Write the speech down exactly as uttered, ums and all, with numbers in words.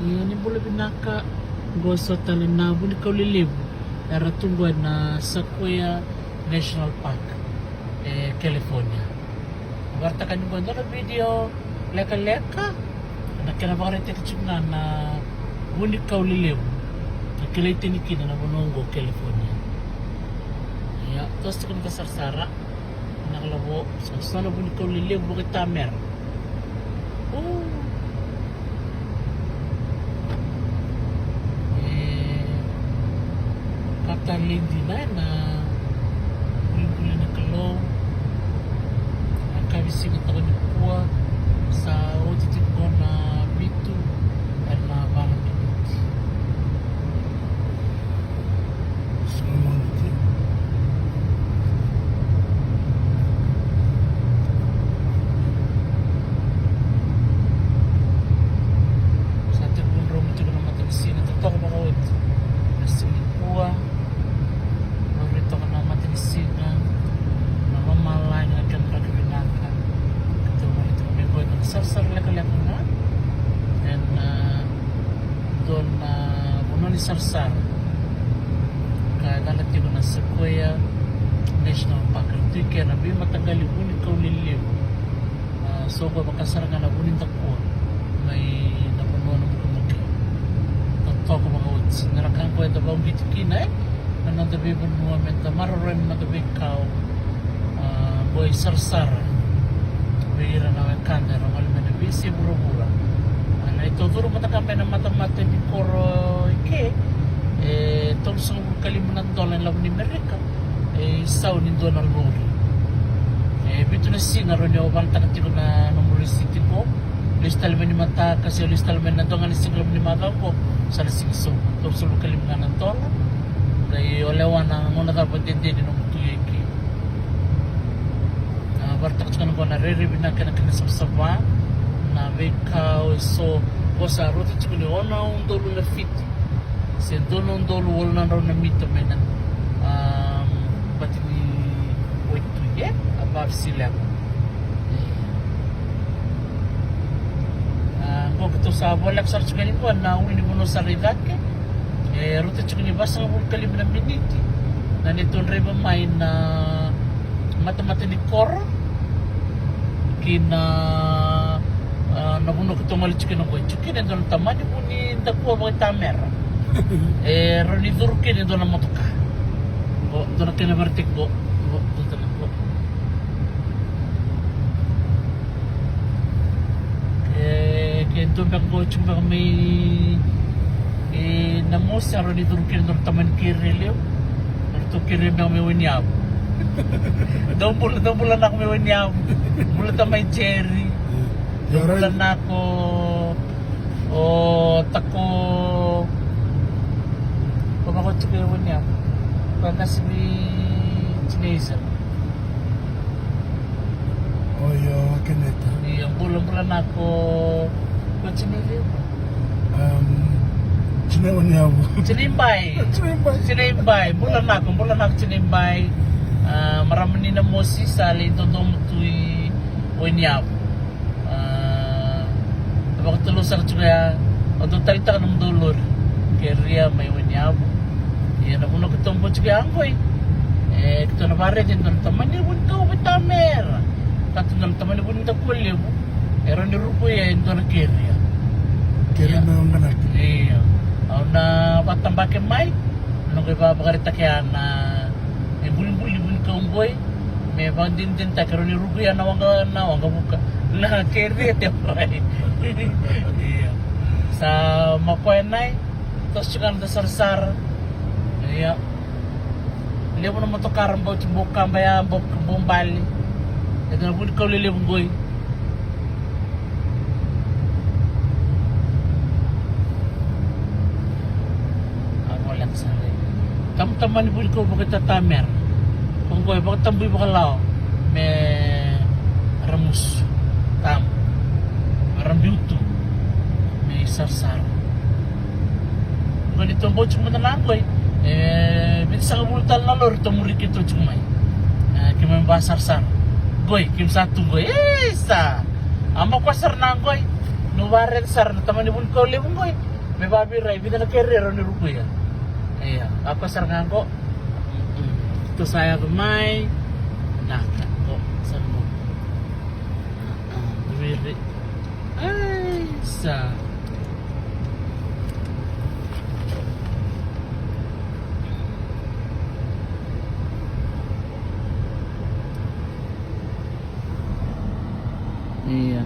Ni bula vinaka. Qo so tale na vunikau lelevu era tu qo ena Sequoia National Park e California. Vakaraitaka ni qo e dua na video lekaleka na kena vakaraitaki tiko ga na vunikau lelevu e kilai tani kina na vanua qo California. Ia, toso tiko na sarasara. Na kalavo, sa so na vunikau lelevu vakaitamera. O. E, ka talei dina ena bulibuli na Kalou. Na ka veisiga toka nikua, sa oti tiko na vitu ena va na miniti. Sa tekivu dromu tiko na matanisina, totoka vakaoti na siga nikua. Laurai toka na matanisina, na lomalagi, na kena draki vinaka. Keitou mai tiko mai qo ena sarasara lekaleka ga ena dua na vanua ni sarasara ka yaca tiko na Sequoia National Park. Era tu i ke na veimataqali vunikau lelevu. A, so qo e vaka sara ga na vunidakua mai na vanua na bukabuka. Totoka vakaoti. Na ka qo eda vakauqeti kina, e, na noda veivanua, meda maroroya na noda veikau. A, qo e sarasara vei ira na wekada era gole mai na veiyasai vuravura. A, na neitou curu mada ga mai na matamata ni koro i ke, e tolusagavulu ka lima na dola ena lavo ni Merika. E isau ni dua na lori. E vitu na siga rawa ni o vagataka tiko na nomu risiti qo. Lesu tale mai ni mataka se lesu tale mai na dua ga na siga loma ni macawa qo, sa na siga isau. Tolusagavulu ka lima ga na dola. Qai o lewa na gauna cava dede ni nomu tu i ke. Na vakaraitaka tiko na qo na rairai vinaka ena kena savasava na veikau eso. Qo sa rauta tiko ni ono na udolu na fiti se dua na udolu walu na drau na mita mai na, um, bati ni waitui, e, above sea level. A, qo keitou sa voleka sara tiko yani qo na ulunivanua sara i cake. E rauta tiko ni vasagavulu ka lima na miniti na neitou draiva mai na matamata ni koro ki na, a, na vanua keitou gole tiko kina qo. E tiko kina e dua na tamani vunidakua vakaitamera. E rawa ni curu kina e dua na motoka. Qo, dua na kena vakaraitaki qo. Qo, dua na qo. E, ke dua beka qo tiko beka mai, e, Namosi, a rawa ni curu kina e dua na tamani keria levu. Ratou keria beka mai Wainiyavu. Dou bula, dou bula nako mai Wainiyavu. Bula tamai Jerry. Dou bula nako. O Tako. Ko vaka tiko e Wainiyavu. Ko qasi vei Tinei Isa. O io, a keneta. Io, bula, bula nako. Ko Tinei Levu. Um, Tinei Wainiyavu. Tinei Bai. Tinei Bai. Tinei Bai. Bula nako, bula nako Tinei Bai. A, marama ni Namosi sa lai dodomo tu i Wainiyavu. A, e vakatalou sara tiko ya, o dou taleitaka nomudou lori keria mai Wainiyavu. Ia na vanua keitou bau tiko ya qoi. E, keitou na vakaraica e dua na tamani vunikau vakaitamera. Ka tu dua na tamani vunidakua levu. E rawa ni rukuya e dua na keria. Keria mai Waqa Nake. Io. Au na vakatabakidakitaka mai. Na qai vakavakaraitaka ya na e bulibuli vunikau qoi. Me vakadinadinataki rawa ni rukuya na waqa, na waqa vuka. Na keria te rai. Ia. Sa makoya nai. Toso tiko na sarasara. Ia. Levu na motokara bau tiko bau kaba ya, bau, bau bale. E dua na vunikau lelevu qoi. A voleka sara. Tamata mani vunikau vakaitamera. Ko qo e vakatabui vakalawa me ramusu. Tamu. Me rabiutu. Me isarasara. Qo ni tobo tiko mada na qoi. E vitusagavulu tale na lori tomuri keitou tiko mai. E, keimami vasarasara. Qoi, keimami sa tu qoi. Isa! A makoya sara na qoi. Niu vakaraica sara na tamani vunikau levu qoi. Me vavirai, vica na kerera ni rukuya. Ia, apa sara ga qo. Mm-mm. Tou sa yaco mai. Naka, qo, sa mo. Ah, viri. Ai, sa. Ia.